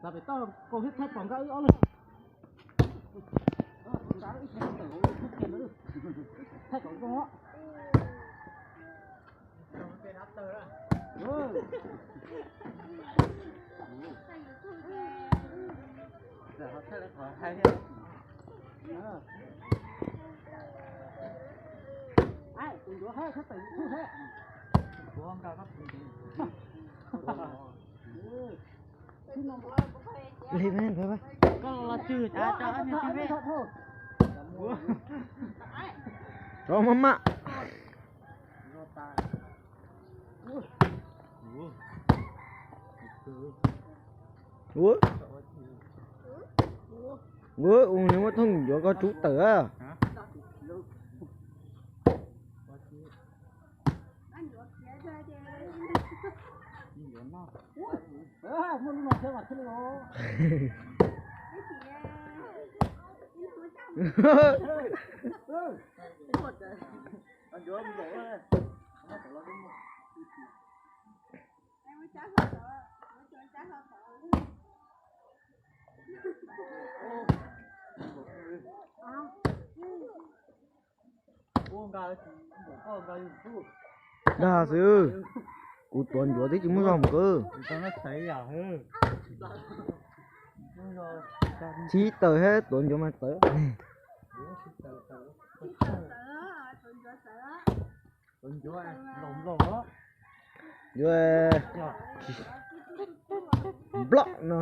Xav pem toj kaus thiab thaij pom nkaj wb ob leeg. Thaij kom zoo os. Tus ncuav hab, thaij pem YouTube hab. Li me ntawd. Koj los tswj tso ob niag tib me. Rov maj maj. Ua, ua, ua, nws muab thooj ncuav koj tsub tawm a. Dag xwb, kuv tuav ncuav twb tsis muaj zog mus kawg. Tsis tawm hab tuav ncuav mas tawm. Yuav nplob no.